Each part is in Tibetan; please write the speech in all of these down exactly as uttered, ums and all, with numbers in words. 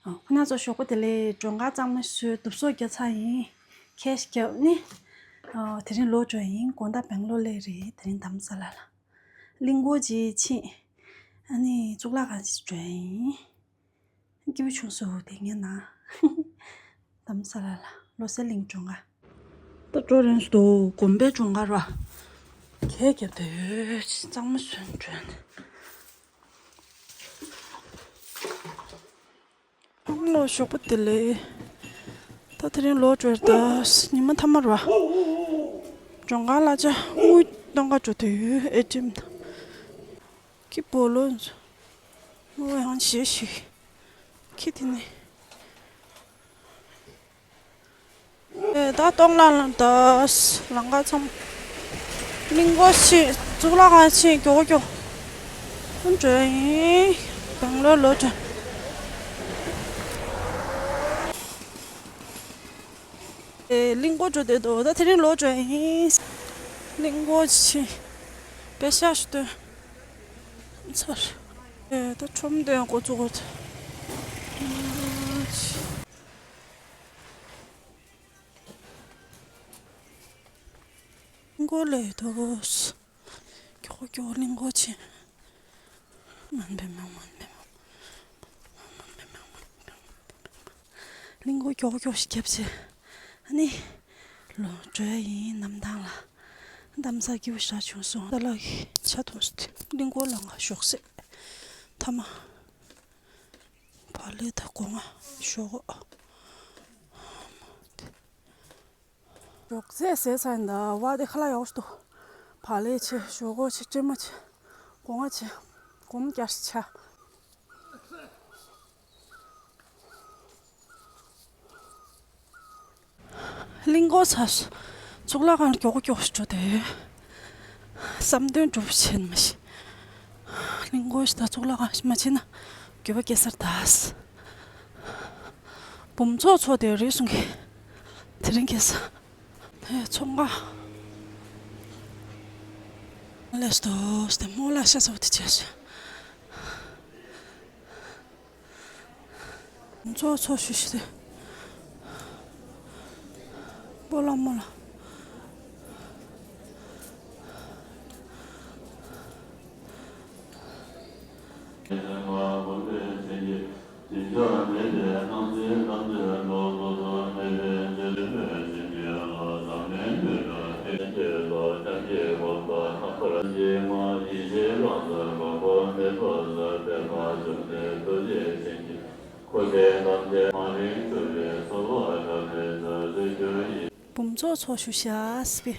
ཁོ་ན་ཚོ་ཞོགས་པ་དེ་ལས་མགྲོན་ཁང་གཙང་མ་བཟོས། དུབ་སོགས་བརྒྱབ་ཚར་ཡིན། ཁེ་ཤི་བརྒྱབ་ནི། ཨ། དེ་རིང་ལོག་འགྲོ་ཡིན། དགོང་དག་སྦེང་ལོར་སླེབས་རེད། དེ་རིང་རྡ་རམ་ས་ལ་ལ། གླིང་སྐོར་ཅིག་ཕྱིན། ཨ་ནི་གཙུག་ལག་ཁང་ཅིག་འགྲོ་ཡིན། སྐྱིད་པོ་བྱུང་སོང་། དེ་ངའི་ནང་། རྡ་རམ་ས་ལ་ལ་བློ་གསལ་གླིང་མགྲོན་ཁང་། ད་འགྲོ་རན་སོང་། དགོན་པའི་མགྲོན་ཁང་ར། གད་རྒྱབ་བསྡད་ཡོད། གཙང་མ་བཟོས་འགྲོ་ཡིན། ལོ་ཞོགས་པ་དེ་ལས། ད་དེ་རིང་ལོག་འགྲོ་ཡ་རེད་ད། ཉི་མ་མཐའ་མ་རེད་པ། མགྲོན་ཁང་གླ་ཆ་དངུལ་གཏོང་ག་འགྲོ་འདོད་ཡོད། ཨེ་ཊི་ཨེམ་དང་། ཁྱི་སྦོ་ལོ་ཚོ། ངོ་ཡང་ཞེ་ཞིག་ཁྱི་དེ་ནི། ཨེ། ད་གཏོང་ལ་ལ་ད་ལམ་ཁ་མཚམས། གླིང་སྐོར་ཕྱིན། གཙུག་ལག་ཁང་ཕྱིན། མགྱོགས་མགྱོགས་འགྲོ་ཡིན། སྦེང་ལོར་ལོག་འགྲོ། ཨེ། གླིང་སྐོར་འགྲོ་བསྡད་འདུག་ད་དེ་རིང་ལོག་འགྲོ་ཡིན། གླིང་སྐོར་ཕྱིན། པེ་ཤག་ཞིག་བཏོན། ཚར། ཨེ། ད་ཁྲོམ་སྟོན་འགོ་བཙུགས་པ་དང་། གླིང་སྐོར་སླེབས་འདུག་མགྱོགས་མགྱོགས་གླིང་སྐོར་ཕྱིན། མང་པོ་མང་། མང་པོ་མང་། གླིང་སྐོར་མགྱོགས་མགྱོགས་ཤིག་བརྒྱབ་བྱས། ཨ་ནི་ལོག་འགྲོ་ཡ་ཡིན། གནམ་ཐང་ལ། གནམ་ས་སྐྱིད་པོ་ཞེ་དྲག་བྱུང་སོང་། ད་ལགས་ཀྱི་ཆ་མཐོང་སོང་། གླིང་སྐོར་ལམ་ཁ་ཞོགས་ཟས་མཐའ་མ། བག་ལེབ་དང་སྒོ་ང་། ཞོག་ཁོག་ཞོགས་ཟས་ཟས་ཚར་ཡིན་ད། བ་དེ་ཁ་ལག་ཡག་པོ་ཞིག་འདུག་བག་ལེབ་བྱས། ཞོག་ཁོག་བྱས། སྲན་མ་བྱས། སྒོ་ང་བྱས། སྒོར་མོ་བརྒྱ་ཞིག་ཆགས། གླིང་སྐོར་ཚར་སོང་། གཙུག་ལག་ཁང་ལ་མགྱོགས་པོ་མགྱོགས་པོ་ཞིག་འགྲོ་འདོད་ཡོད། བསམ་དོན་འགྲུབ་བྱས་ནས་མ་གཞི། གླིང་སྐོར་ཞིག་དང་གཙུག་ལག་ཁང་ཞིག་མ་ཕྱིན་ན་འགྱོད་པ་སྐྱེ་ས་རེད་ད། འབུམ་ཚོགས་ཚོགས་བསྡད་རེད་གསུང་གི། དེ་རིང་ཁ་སང་། ཨེ། ཚོང་ཁང་། ལས་ཏོག་སྟེ་མོ་ལ་ཤ་ཚ་བོ་དེ་བྱས་སོང་། ཚོགས་ཚོགས་ཞུ་ཞུ་སྟེ། སྤོ་ལགས་རྨོ་ལགས། འབུམ་ཚོགས་ཚོགས་ཞུ་ཤག་སི་པི།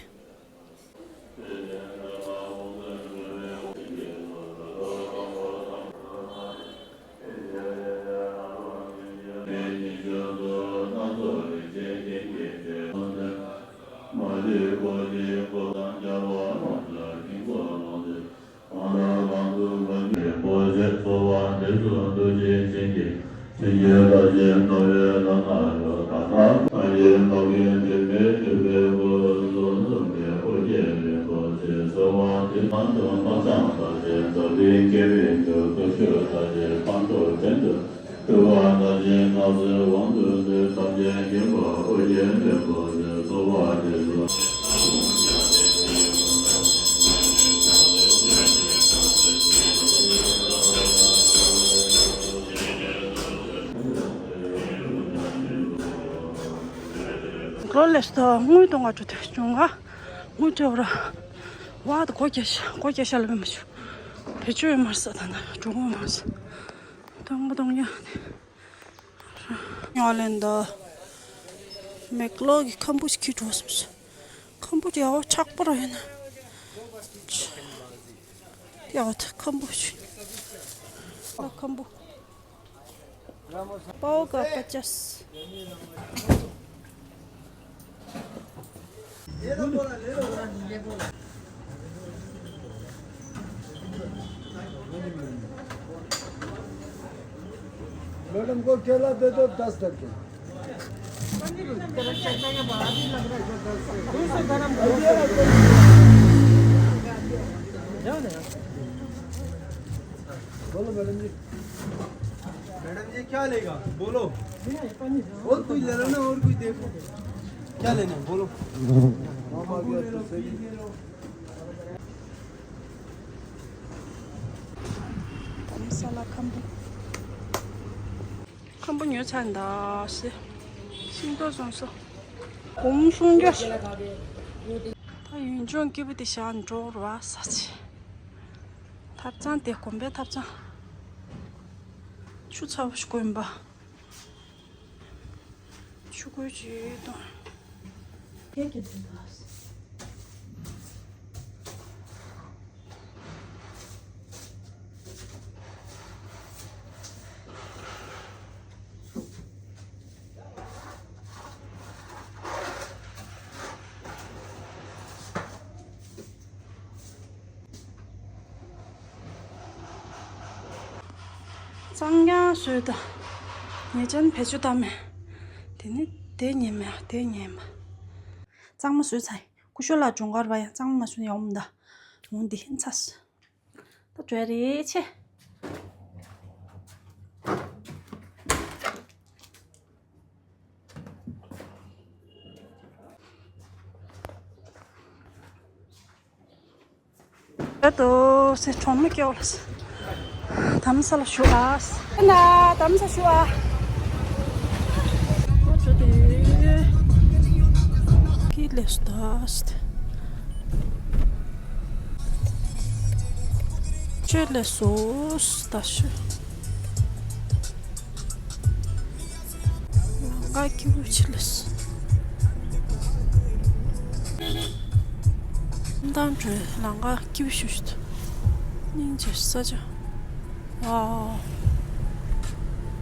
གོ་ལེ་སྟོ་དངུལ་གཏོང་ག་འགྲོ་དུས་བྱུང་ང་། དངུལ་སྤྲད་ར། བ་དང་སྒོ་རྒྱག་ཤ། སྒོ་རྒྱག་ཤ་ལ་མེད་མ་བྱུང་། བེད་སྤྱོད་ཡོད་མ་རེད་ས། ད་ན་འགྲོ་གི་མ་རེད་ས། གཏོང་ག་གཏོང་ཡ། ཡང་ལན་ད། མེག་ལོག་གི་ཁམ་བུ་ཞིག་འཁྱེར་འགྲོ་བསམ་སོང་། ཁམ་བུ་ཡག་པོ་མཁྲེགས་པོ་ར་ཡོད་ན། ཡག་པོ་ད་ཁམ་བུ་ཞིག་ཨ་ཁམ་བུ། पाव का पचास। मैडम को केला दे दो दस दर्जन। बोलो मैडम जी। मैडम जी, क्या लेगा? बोलो। और कोई ले लो ना, और कोई देखो। क्या लेना है? बोलो। དམ་ས་ལ་ཁམ་བུ། ཁམ་བུ་ཉོས་ཚར་འདུག་ཟེར། ཤིང་ཏོག་བཙོང་ས། སྒོར་མོ་སུམ་བརྒྱ། ད་ཡུལ་ལྗོངས་སྐྱིད་པོ་དེ་བཞག་ནས་འགྲོ་རུ་བ་ས་ཆེ། ཐབ་ཚང་དེ་དགོན་པའི་ཐབ་ཚང་། ཆུ་ཚ་བོ་ཞིག་དགོས་ཡིན་པ། ཆུ་ཁོལ་ཅིག་དང་། གཙང་རྐྱང་བཟོས་དང་། ཉེ་ཅན་བེད་སྤྱོད་བཏང་མེད། དེ་ནི་དེ་ཉན་མེད་དེ་ཉན་མ། གཙང་མ་བཟོས་ཚར་ཡིན། ཀུ་ཤུ་ལ་སྦྱོང་གར་བ་ཡང་གཙང་མ་བཟོས་ཡོང་མི་འདུག་འོང་འདི་ཧིན་ཚ་སི། ད་བྲོས་རེ་ཆེ། ད་དོ་སེ་གྲོང་མི་སྐྱོ་ལ་སེ། དམ་ས་ལ་ཞུ་ཨ་སེ། ན་དམ་ས་ཞུ་ཨ། ཨོ་ཅོ་དེ། ཀི་ལེ་སྟ་སྟ། ཅོ་ལེ་སོ་སྟ་ཞུ། ལང་ཀ་སྐྱིད་པོ་ཆེ་ལེ་སོ། མདང་དྲོས་ལང་ཀ་སྐྱིད་པོ་ཞུ་ཞུ་དུ། སྙིང་རྗེ་ས་ཆ། ཝའོ།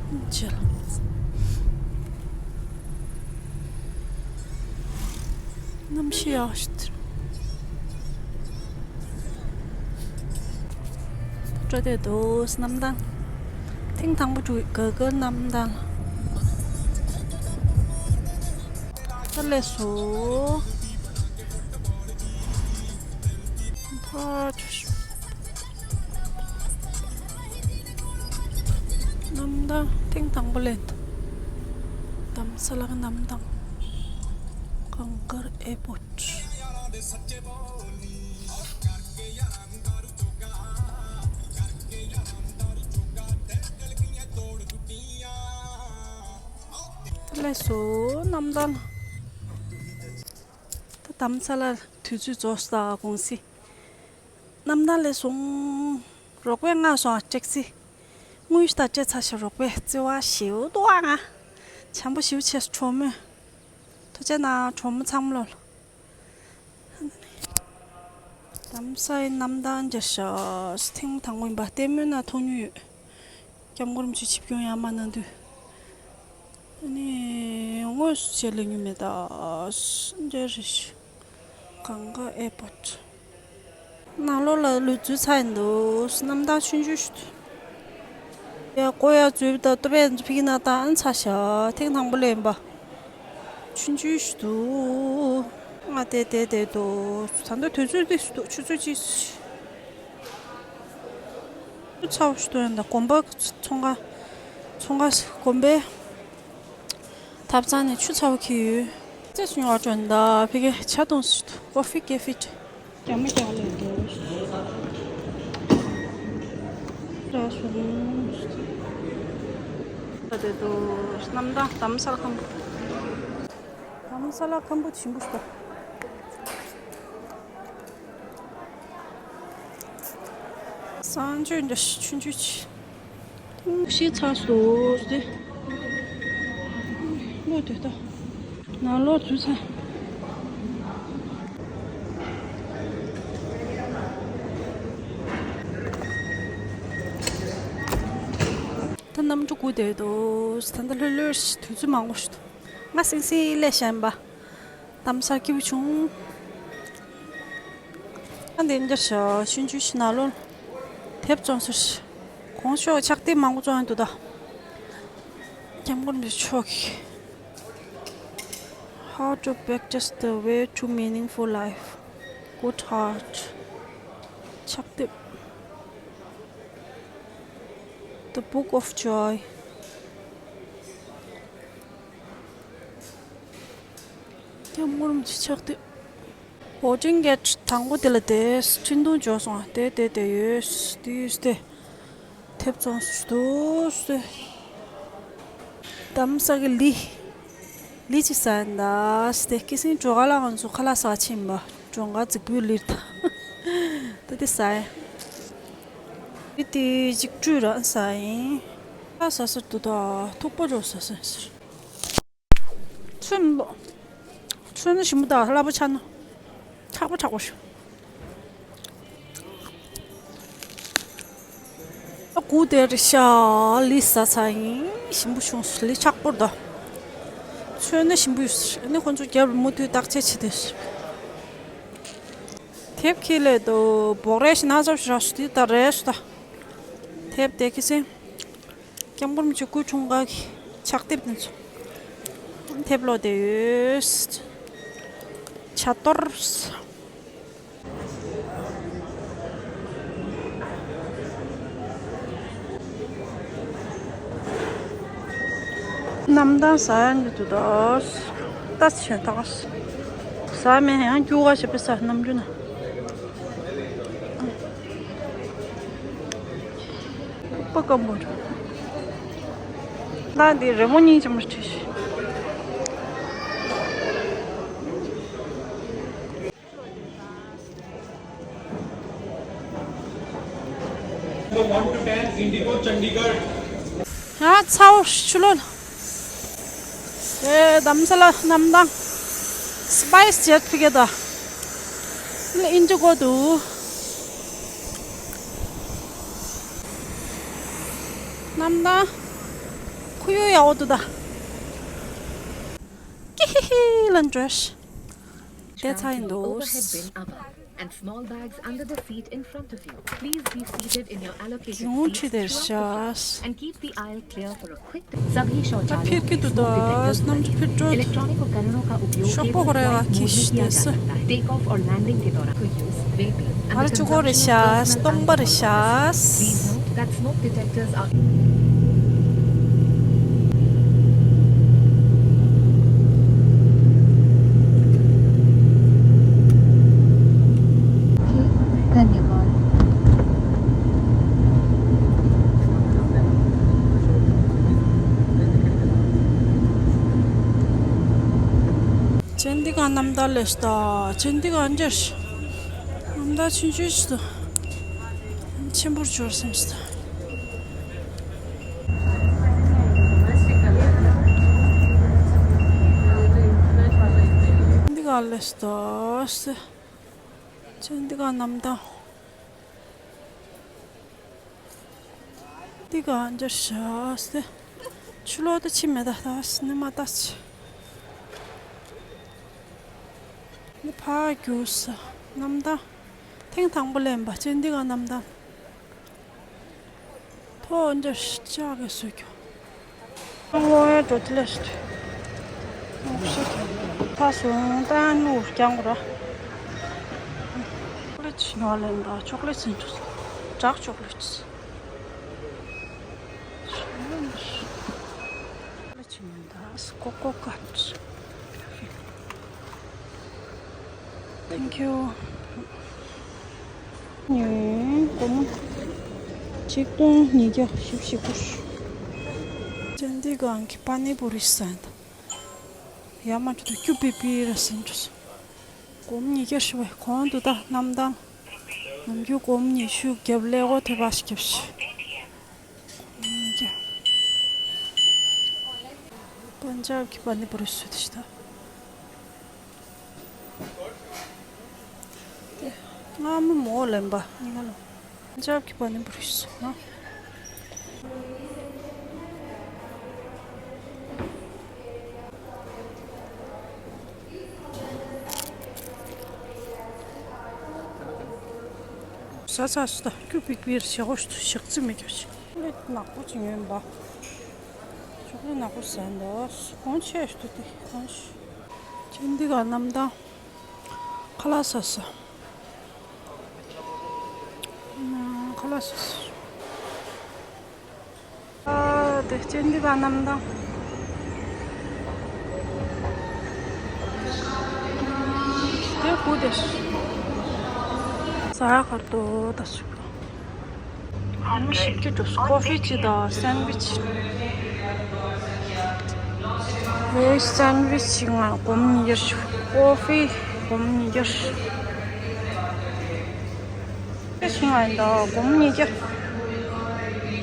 སྙིང་རྗེ་ལ། གནམ་གཤིས་ཡག་ཤོས་དེ། སྤྲོ་བདེ་འདུག་གནམ་ཐང་། ཐེངས་དང་པོ་འགྲོ་གི་ག་ག་གནམ་ཐང་ལ། ད་ལས་སོ། ཕ་ཆུ་ཤུ། གནམ་ཐང་ཐེངས་དང་པོ་ལེན་འདུག་དམ་ས་ལ་གནམ་ཐང་། གངས་དཀར་ཨེར་པོརྚ། ལགས་སོ་གནམ་ཐང་། ད་དམ་ས་ལ་དུས་ཚོད་རྫོགས་སོང་། གུང་སེང་། གནམ་ཐང་ལ་སོང་། རོགས་པས་མངགས་སོང་ཨ་ཊེག་སི། དངུལ་ཞིག་ད་སྤྲད་ཚར་ཤག་རོགས་པས་བརྩེ་བ་ཞེ་པོ་འདུག་ཨ། ང་། བྱམས་པོ་ཞེ་པོ་བྱས་སོང་གྲོགས་མོ། ཐུགས་རྗེ་གནང་གྲོགས་མོ་ཚང་མ་ལོ། དམ་སའི་གནམ་ཐང་མཇལ་ཤག་ཐེངས་དང་པོ་ཡིན་པ་ལྟད་མོའི་ནང་མཐོང་མྱོང་ཡོད། སྐྱབས་མགོན་རིན་པོ་ཆེ་ཆིབས་བསྒྱུར་ཡར་མར་གནང་དུས། ཨ་ནི་དངོས་སུ་མཇལ་མྱོང་མེད་ད། མཇལ་རེ་ཞིག་གངས་དཀར་ཨེར་པོརྚ། ནང་ལོགས་ལ་ལུས་འཛུལ་ཚར་ཡིན་འདུག་གནམ་ཐང་ཆུང་ཆུང་ཞིག་འདུག་ཡ་ཀོ་ཡ་འཛུལ་ད་ཏོ་པས་འཛུལ་ཕིག་ན་ད་ཨན་ཚ་ཤ་ཐེངས་དང་པོ་ལེན་པ། ཆུང་ཆུང་ཞིག་འདུག་ང་དེ་དེ་དེ་འདུག་ད་ལྟ་དུས་ཚོད་འདི་ཞིག་འདུག་ཆུ་ཚོད་གཅིག་ཆུ་ཚ་བོ་ཞིག་འདུག་ཡང་ད་དགོན་པ་ཚོང་ཁང་ཚོང་ཁང་དགོན་པའི་ཐབ་ཚང་ནས་ཆུ་ཚ་བོ་འཁྱེར་ཡོད། ཙེ་སུ་ཉོ་བ་འགྲོ་ཡིན་ད་ཕ་གི་ཇ་འཐུང་སུ་ཀོ་ཕི་ཀེ་ཕི་ཊི། རྒྱ་མ་རྒྱག་ལས་འདུག་ར་སོང་། ད་དེ་དུ་གནམ་ཐང་དམ་ས་ལ་ཁམ་བུ། དམ་ས་ལ་ཁམ་བུ་ཆེན་པོ་ཞིག་འདུག་གསང་སྤྱོད་འདྲ་ཞིག་ཆུང་ཆུང་ཅིག་ཤི་ཚར་སོང་ཟེར། ལོ་དེ་ལྟ། ནང་ལོགས་འཛུལ་ཚར། ད་གནམ་གྲུ་སྒུག་བསྡད་འདུག་ད་ལྟ་ལྷོད་ལྷོད་ཞིག་དུས་ཚོད་མང་པོ་ཞིག་འདུག་ང་སིང་སིང་སླེབས་བཞག་ཡིན་པ། དམ་སར་སྐྱིད་པོ་བྱུང་། ཨ་འདི་འདྲ་ཞག་ཆུང་ཆུང་ཞིག་ནང་ལོགས་དེབ་བཙོང་ཟེར། གོང་ཞོག་ཕྱག་དེབ་མང་པོ་བཙོང་ཡོང་འདུག་ད། སྐྱབས་མགོན་རིན་པོ་ཆེ་མཆོག་གིས། How to practice the way to meaningful life. Good heart. ཕྱག་དེབ། The Book of Joy. སྐྱབས་མགོན་རིན་པོ་ཆེ་ཕྱག་དེབ། ཧོ་ཅིན་གེ་ཊི་དང་པོ་དེ་ལ་བསྡད། ཆིན་ཏུང་འབྱོར་སོང་། དེ་དེ་དེ་ཡོད་དེ་ཡོད་དེ། ཐེབས་ཙོང་སུ་དུ་སུ། དམ་ས་གི་ལི། ལི་ཅི་ཟ་ཡིན་ད་སྟེ། ཁི་སིང་གྲོ་ག་ལ་ང་ཚོ་ཁ་ལག་ཟ་ཕྱིན་པ། གྲོང་ཁ་རྫིག་པོའི་ལིར་ད། ད་དེ་ཟ་ཡིན། ལི་དེ་གཅིག་བཀྲུས་ར་ཟ་ཡིན། ཁ་ཟ་ཟེར་དུ་ད་ཐུག་པ་རོ་ཟ་ཟེར་ཟེར། ཚོན་ལོ། ཚོན་ནི་ཞིམ་པོ་དང་ལྷ་པོ་ཆགས་ན། ཁྲག་པོ་ཁྲག་པོ་ཞིག་ཨ་ཁུ་དེ་རེད་ཤག་ལི་ཟ་ཚར་ཡིན། ཞིམ་པོ་བྱུང་། ལི་ཁྲག་པོ་རེད་ད། ཚོན་ནི་ཞིམ་པོ་ཡོད། ཨ་ནི་ཁོ་ཚོ་རྒྱབ་ལ་མུ་མཐུད་བརྟག་དཔྱད་བྱེད་དུས། དེབ་ཁྱེར་སླེབས་འདུག་འབོག་རས་ཤིག་སྣ་ཚོགས་ཤིག་རག་སོང་། དེ་ད་རས་སོང་ད། དེབ་དེ་ཁི་སིང་། སྐྱབས་མགོན་རིན་པོ་ཆེ་སྐུའི་འཁྲུངས་སྐར་གྱི་ཕྱག་དེབ་དེ་ཚོ། དེབ་ཀློག་བསྡད་ཡོད། ཇ་གཏོར། གནམ་ཐང་ཟ་ཡང་གི་འདུག་ད། ལྟ་ཆེན་ཐག་ཟ་མེད་ཡང་རྒྱུག་ག་ཞེས་པའི་ས་གནམ་གྲུ་ན། ལྐུགས་པ་སྐམ་པོ་རེད། ལ་འདི་རི་མོ་གཉིས་ཀྱི་མི་ཁྲིད། One to ten, Indigo, Chandigarh. ཡ་ཚའོ་ཆུ་ལོན། ཨེ་དམ་ས་ལ་གནམ་ཐང་། སི་པའི་སི་ཇེ་ཊི་ཕི་ཀེ་ད། ལ་ཨིན་ཇི་གོ་དུ། གནམ་ཐང་། ཁུ་ཡོ་ཡ་འོ་དུ་ད། ཀི་ཧི་ཧི་ལན་ཌོས། དེ་ཚ་ཡིན་འདུག And small bags under the seat in front of you. Please be seated in your allocated seats throughout the flight and keep the aisle clear for a quick. सभी शौचालयों में smoke detectors लगे हैं। इलेक्ट्रॉनिक उपकरणों का उपयोग केवल flight mode में किया जा सकता है। Take off और landing के दौरान को use vaping and the consumption of drugs may cause. Please note that smoke detectors are धन्यवाद। ཅན་དི་ག་གནམ་ཐང་ལས་ད། ཅན་དི་ག་འཇར། གནམ་ཐང་ཆུང་ཆུང་ཞིག་ཏུ། ཆེན་པོར་འབྱོར་སོང་ཞིག་ཏུ། ཅན་དི་ག་ལས་ད། ཅན་དི་ག་གནམ་ཐང་། འདི་ག་འཇར་ཤག་སྟེ། ཆུ་ལོག་ད་ཕྱི་མེད་ད་ད་ནི་མ་ད་ཕྱི། ནི་ཕ་རྒྱུག་ས་གནམ་ཐང་། ཐེངས་དང་པོ་ལེན་པ་ཅན་འདི་ག་གནམ་ཐང་། ཐོག་འཇར་ཤག་གི་སུ་རྒྱུག་ང་ཡ་འགྲོ་དེ་ལས་ཤི། ངོ་ཤི་ཁྱོད་ཕ་སོང་ད་ནུ་རྐྱང་ར། ཅོག་ལེ་ཆི་ཉོ་ལེན་ད་ཅོག་ལེ་ཆི་འདུག་དྲག་ཅོག་ལེ་ཆི། ཅོག་ལེ་ཆི་ཉོ་ད་ཀོ་ཀོ་ཀ་ཊི། Thank you. ཉོས་སྒོར་མོ་ཆིག་སྟོང་ཉིས་བརྒྱ་བཞི་བཅུ་ཞེ་དགུ། ཅན་དི་གང་གི་པ་ནི་པུ་རི་ཟ་ཡིན་ད། ཡ་མ་ཅུ་དུ་ཀྱུ་པི་པི་ར་ཟིན་འགྲོ་སོང་། སྒོར་མོ་ཉིས་བརྒྱ་ཞུ་བའི་གོང་དུ་ད་གནམ་ཐང་། ནམ་རྒྱུན་སྒོར་མོ་ཉི་ཤུ་བརྒྱབ་ལས་སྒོ་ཐེབས་པ་ཞིག་བརྒྱབ་ཤི། པན་ཇབ་ཀྱི་པ་ནི་པུ་རི་སུ་དེ་ཤི་ད། སྔ་མོ་མོ་ལེན་པ་ཉི་མ་ལོ། པན་ཇབ་ཀྱི་པ་ནི་པུ་རི་སུ་ན། ཟ་ཚ་སུ་ད་ཀྱུ་པིག་པིར་ཞེ་ཧོ་ཞུ་ཞག་རྩི་མི་རྒྱུ་ཞིག་ལེ་ནག་པོ་ཅིག་ཡོད་པ། ཅོག་ལེ་ནག་པོ་ཟ་འདོད་གོང་ཆེ་ཞུ་དེ་གོང་ཞུ། ཅན་དི་ག་གནམ་ཐང་། ཁ་ལག་ཟ་ས། ཁ་ལག་ཟ་ས། ཨ་དེ་ཅན་དི་ག་གནམ་ཐང་། ཀུ་དེ། ཟ་ཡག་ག་རེ་འདུག་ད་ཞུ། ཨ་ནི་ཞིབ་ཀྱི་འགྲོ་སོང་། ཀོ་ཧྥི་གཅིག་དང་སན་ཝིཆ། ཝེ་སན་ཝིཆ་གཅིག་ང་སྒོར་མོ་ཉིས་བརྒྱ་ཞུ། ཀོ་ཧྥི་སྒོར་མོ་ཉིས་བརྒྱ་ཞུ། ཀེ་ཤི་ང་ཡིན་ད་སྒོར་མོ་ཉིས་བརྒྱ།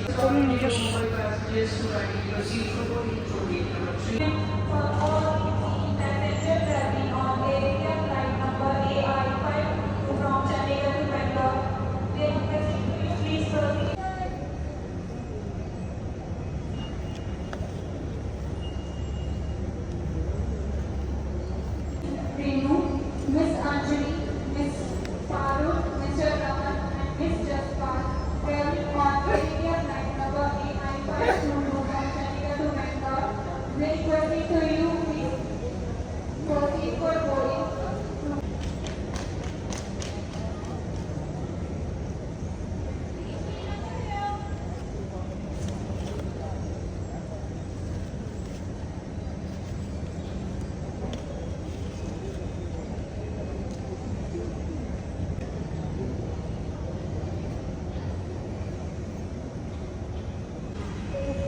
སྒོར་མོ་ཉིས་བརྒྱ། Renu, Miss Anjali, Miss Parul, Mister Raman, and Miss Jaspal, traveling on Air India flight number A I five two two from Chandigarh to Bangalore, we requesting to you, please proceed for boarding.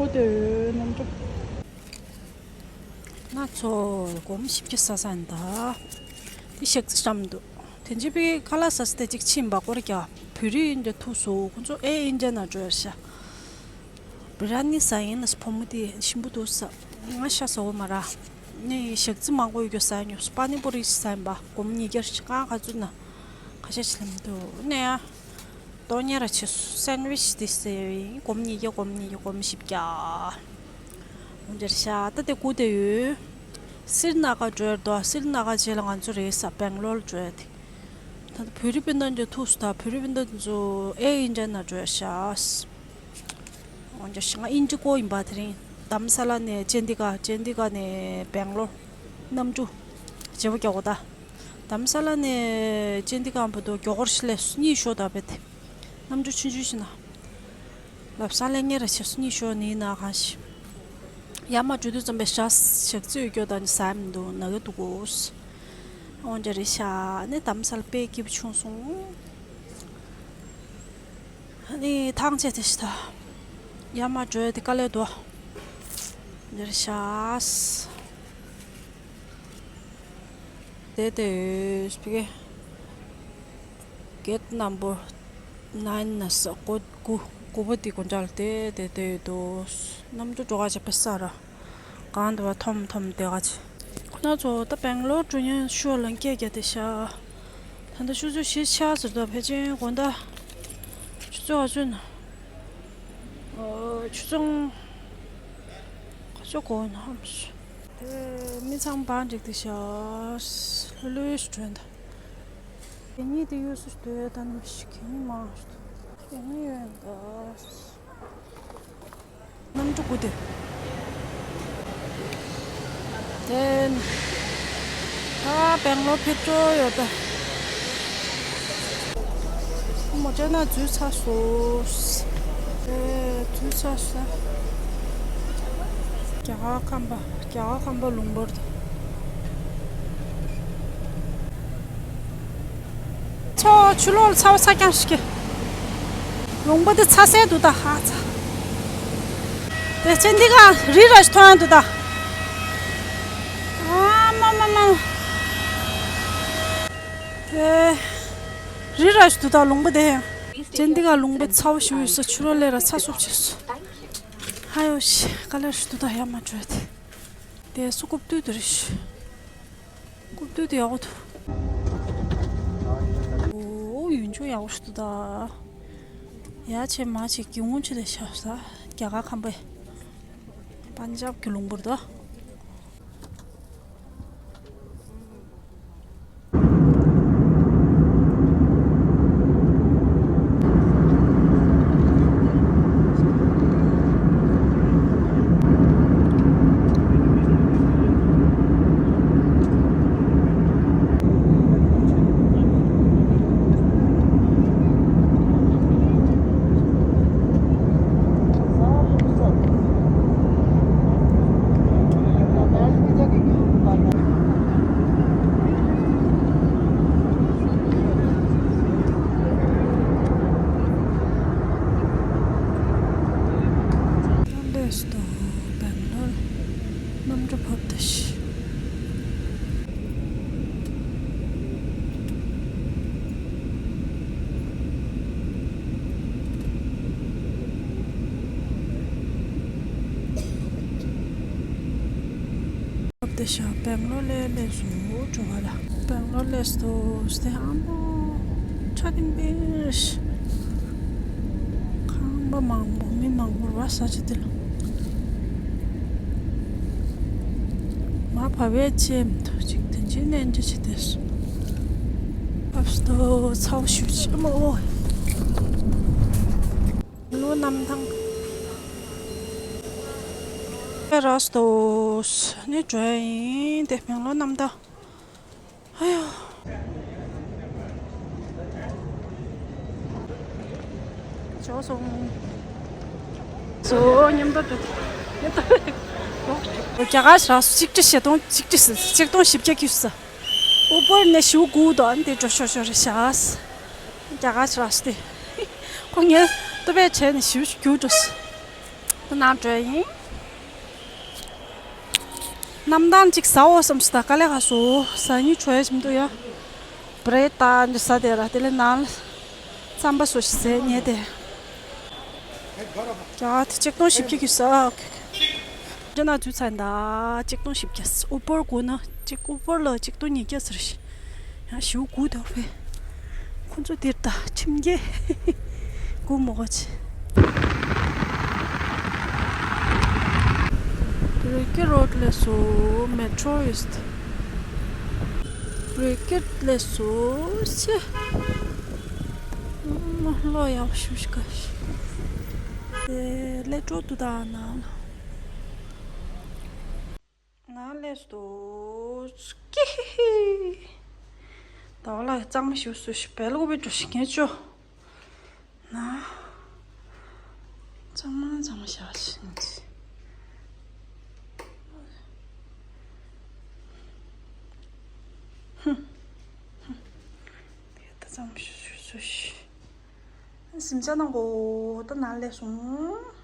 ཁོ་དེ་རྣམ་གྲངས། ང་ཚོ་སྒོར་མོ་བཞི་བརྒྱ་ཟ་ས་ཡིན་ད། དེ་ཞག་རྩི་བཀྲམ་འདུག་དེ་རྗེས་པའི་ཁ་ལག་ཟ་ས་དེ་གཅིག་ཕྱིན་པ་སྐོར་རྒྱག་བོད་རིགས་འདི་ཐུག་སོང་། ཁོ་ཚོ་ཨེ་ཨིན་ཌི་ཡ་ན་འགྲོ་ཡར་ཤག་བི་ར་ནི་ཟ་ཡིན་ལ་ཕོ་མོ་དེ་ཞིམ་པོ་འདུག་ཟ། ང་ཤ་ཟ་འོ་མ་ར། ནི་ཞག་རྩི་མང་པོ་ཡོད་རྒྱུ་ཟ་ཡིན། པ་ནི་པོ་རི་ཟ་ཡིན་པ་སྒོར་མོ་ཉིས་བརྒྱ་ཞིག་ང་ག་ཚོད་ན་ཁ་ཤས་ཤིག་ལེན་འདུག་ནས་ཡ། ཏོ་ཉེ་ར་ཆེ་སན་ཝིཆ་དེ་ཟེར་བའི་སྒོར་མོ་ཉིས་བརྒྱ་སྒོར་མོ་ཉིས་བརྒྱ་སྒོར་མོ་བཞི་བརྒྱ། འོ་འདིར་ཤ་ད་དེ་སྒུག་བསྡད་ཡོད། སིར་ན་ཁ་འགྲོ་ཡར་འདུག་སིར་ན་ཁ་རྗེས་ལ་ང་ཚོ་རེད་ས་སྦེང་ལོར་འགྲོ་ཡ་དེ། ད་ལྟ་བོད་རིགས་སྤུན་ཟླ་འདི་ཐུག་སོང་། ད་བོད་རིགས་སྤུན་ཟླ་འདི་ཚོ་ཨེ་ཨིན་ཌི་ཡ་ན་འགྲོ་ཡ་ཤག་འོ་འདིར་ཤ་ང་ཨིན་ཇི་ཀོ་ཡིན་པ། དེ་རིང་དྷ་རམ་ས་ལ་ནས་ཅན་ཏི་ཀ་ཅན་ཏི་ཀ་ནས་སྦེང་ལོར་གནམ་གྲུ་བརྗེ་པོ་རྒྱག་གོ་ད། དྷ་རམ་ས་ལ་ནས་ཅན་ཏི་ཀ་བར་དུ་མགྱོགས་པོར་སླེབས་སོང་། གཉིད་ཤོར་ད་བེད། གནམ་གྲུ་ཆུང་ཆུང་ཞིག་ན། ལབ་ས་ལས་ངེ་ར་ཆེ་སོང་། གཉིད་ཤོར་ནི་ན་གང་ཞིག་ཡར་མར་འགྲོ་དུས་ཙམ་པའི་ཞག་ཞག་རྩི་ཡོད་སྐྱོ་དང་ཟ་མི་འདུག་ན་གི་འདུག་གོ་འོན་ཀྱང་རེད་ཤག་ནི་དྷ་རམ་ས་ལ་དཔེ་སྐྱིད་པོ་བྱུང་སོང་། ནི་ཐང་ཆད་དེ་ཤི་ད། ཡར་མར་འགྲོ་ཡ་དེ་དཀའ་ལས་འདུག་འདིར་ཤག་དེ་དེ་སྤི་གེ། གེ་ཊི་ནམ་བར་ནའིན་ན་ས་ཀོ་དགུ་དགུ་པོ་དེ་དགོན་གྲལ་དེ་དེ་དེ་དུ་གནམ་གྲུ་འགྲོ་ག་ཆ་པེ་ས་ར་གང་དུ་བ་ཐོམ་ཐོམ་དེ་ག་ཆ། ཁོ་ན་ཚོ་ད་སྦེང་ལོར་འགྲོ་ཉན་ཤོར་ལ་སྐད་རྒྱག་དེ་ཤ། ད་ལྟ་ཆུ་ཚོད་བཞི་ཆགས་ཟེར་དུ་ཕལ་ཆེར་དགོང་དག་ཆུ་ཚོད་ག་ཚོད་ན། ཆུ་ཚོད་ག་ཚོད་གོ་ན་ཧམ་སུ། དེ་མི་ཚང་བང་འགྲིག་དེ་ཤ། ལྷོད་ལྷོད་ཞིག་དྲན་ད། གད་སྙིགས་དེ་ཡོད་སུ་སྡོད་ད་ནི་ཞིག་གད་སྙིགས་མང་ཞིག་གད་སྙིགས་ཡོད་ད། གནམ་གྲུ་སྒུག་དེ། དེ་ནི། ད་སྦེང་ལོར་ཕེབས་འགྲོ་ཡོད་ད། མོ་ཊ་ནང་འཛུལ་ཚར་སོང་། ཨེ། འཛུལ་ཚར་སོང་། རྒྱ་གར་ཁམས་པ། རྒྱ་གར་ཁམས་པ་ལུང་པར་དུ། ཚོ་ཆུ་ལོག་ལ་ཚ་བ་ཚ་རྐྱང་ཞིག་གི། ལུང་པ་དེ་ཚ་སེ་འདུག་ད་ཧ་ཚ། དེ་ཅན་ཏི་ཀ་རི་ར་ཞིག་མཐོང་ཡ་འདུག་ད། ཨ་མ་མ་མ། དེ་རི་ར་ཞིག་འདུག་ད་ལུང་པ་དེ། ཅན་ཏི་ཀ་ལུང་པ་ཚ་བ་ཞིག་ཡོད་ས་ཆུ་ལོག་ལས་ར་ཚ་སུབ་བྱས་སོང་། ཧ་ཡོ་ཤི་དཀའ་ལས་ཞིག་འདུག་ད་ཡ་མ་བྲོས་ཏེ། དེ་སུ་རྐུབ་སྟོད་དེ་རེད་ཤི། རྐུབ་སྟོད་དེ་ཡག་པོ་འདུག་འོ་ཡུན་ཆུང་ཡག་པོ་ཞིག་འདུག་ད། ཡ་ཆེ་མ་ཆེ་གི་སྔོན་ཆེ་ལས་ཤ་ས་རྒྱ་གར་ཁམས་པའི་པན་ཇབ་ཀྱི་ལུང་པར་འདུག་གནམ་གྲུ་བབས་ཏེ་ཤི། བབས་ཏེ་ཤ་སྦེང་ལོར་ལ་སླེབས་སོང་། འགྲོ་བ་ལ་སྦེང་ལོར་སླེབས་སོང་། དེ་ཨ་མོ་ཁྲ་ཏིང་པིང་། ཁང་པ་མང་པོ་མི་མང་པོ་ར་ས་ཆ་དེ་ལ། མ་བབས་པའི་ཆེམ་དུ་ཅིག་དེ་འཇིག་ནས་འདྲ་ཆེ་དེ་སོང་། བབས་སོང་། ཚ་བོ་ཞུ་ཆེ་མོ། ལོ་གནམ་ཐང་། ཨེ་ར་སྟོས་ནི་འགྲོ་ཡིན་དེ་སྦེང་ལོར་གནམ་ཐང་། ཨ་ཡོ། ཇོ་སོང་། སོ་མཉམ་དུ་འགྲོ། མཉམ་དུ། རྒྱ་གར་ར་སུ་གཅིག་ཁྲི་བཞི་སྟོང་གཅིག་ཁྲི་སུ་གཅིག་སྟོང་བཞི་བརྒྱ་ཁྱུ་སུ། ཨུ་པར་ནས་ཞུ་དགོས་དོ་ཨན་དེ་འགྲོ་ཤོ་ཤོ་རེ་ཤ་སི། རྒྱ་གར་ར་སུ་དེ། ཁོ་ངས་ཏུ་པས་བྱས་ནས་ཞུ་རྒྱུ་འགྲོ་སི། ཏུ་ནང་འགྲོ་ཡིན། གནམ་ཐང་ཅིག་ཟ་འོ་བསམ་སོང་། ད་དཀའ་ལས་ཁག་སོང་། ཟ་སྙིང་བྲོ་ཡ་བཞིན་འདུག་ཡ། བྷི་རེཌ་དང་འདི་ཟ་དེ་ར་དེ་ལས་ནང་ལ་རྩམ་པ་སོ་ཞིག་ཟས་ཉལ་དེ། ཡ་དེ་ཆིག་སྟོང་བཞི་བརྒྱ་གི་ཟ། འདི་ན་འཛུལ་ཚར་ད་ཆིག་སྟོང་བཞི་བརྒྱ། ཨུ་པར་དགོས་ན་ཅིག་ཨུ་པར་ལ་ཆིག་སྟོང་ཉིས་བརྒྱ་ཟེར་ཞིག་ཡང་ཞུ་དགོས་འདུག་པས། ཁོ་ཚོ་དེར་ད་ཁྲིམས་འགལ་དགོས་མོ་གོ་ཆེ། རི་ཀི་རོཌ་ལས་སུ་མེ་ཊྲོ་ཡིས། རི་ཀི་ལས་སུ་ཆེ། ལོ་ཡག་ཤུ་ཤི་ཀ་ཤི། ལས་ཀྲོ་ཏུ་ད་ན། ན་ལས་སུ་ཀི་ཧི་ཧི། ད་བ་ལ་གཙང་མ་ཞུ་སུ་ཤི་བལ་ལུག་པའི་འགྲོ་ཤི་ངེ་ཅོ། ན། གཙང་མ་གཙང་མ་ཤ་ཤི་ནི། ཧུམ། ཧུམ། དེ་ད་གཙང་མ་ཞུ་སུ་ཤི། སིམ་ས་ནང་གོ་ད་ན་ལས་སོང་།